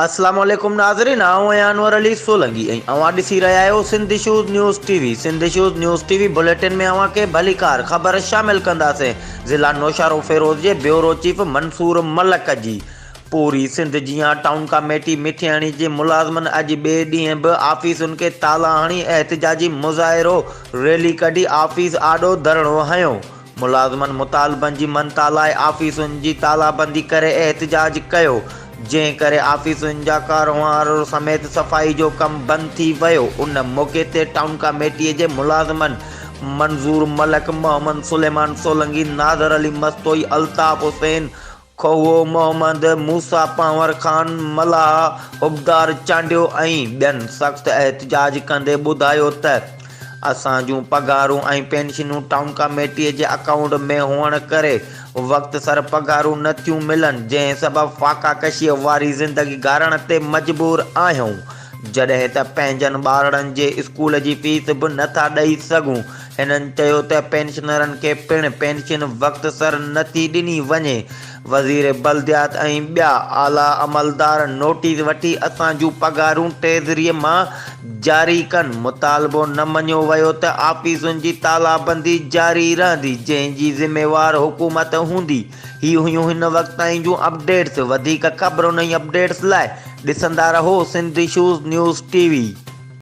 اسلام عليڪم ناظرين آئون آهيان انور علي سولنگي ۽ اوهان ڏسي رهيا آهيو Sindh issues news T V Sindh issues news T V bulletin ۾ اوهان کي ڀليڪار خبر شامل ڪنداسين ضلع نوشهروفيروز جي بيورو چيف منصور ملڪ جي پوري سنڌ جيان ٽائون ڪاميٽي مٺياڻي جي ملازمن اڄ ٻئي ڏينهن به آفيسن کي تالا هڻي احتجاجي مظاهرو ريلي ڪڍي آفيس آڏو ڌرڻو هنيو ملازمن مطالبن جي مڃتا لاء آفيسن جي تالابندي ڪري احتجاج ڪيو، جنهن ڪري آفيسن جا ڪاروهنوار سميت صفائي جو ڪم بند ٿي ويو. ان موقعي تي ٽائون ڪاميٽي جي ملازمن منظور ملڪ، محمد سليمان سولنگي، ناظر علي مستوئي، الطاف حسين کوهو، محمد موسيٰ پنهور خان ملاح، حبدار چانڊيو ۽ ٻين سخت احتجاج ڪندي ٻڌايو ته اسان جون پگهارون ۽ پينشنون ٽائون ڪاميٽي جي اڪائونٽ ۾ هئڻ ڪري وقت سر پگهارون نه ٿيون ملن جنهن سبب فاقا ڪشيء واري زندگي گهارڻ تي مجبور آهيون جڏهن ته پنهنجن ٻارڙن جي اسڪول جي فيس به نه ٿا ڏئي سگهون. هنن چيو ته پينشنرن کي پڻ پينشن وقت سر نه ٿي ڏني وڃي، وزير بلديات ۽ ٻيا اعليٰ عملدار نوٽيس وٺي اسان جون پگهارون ٽريزريء مان جاري ڪن، مطالبو نه مڃيو ويو ته آفيسن جي تالابندي جاري رهندي، جنهن جي ذميوار حڪومت هوندي. هي هيون هن وقت تائين جون اپڊيٽس، وڌيڪ خبرن ۽ اپڊيٽس لاء ڏسندا رهو Sindh issues news T V.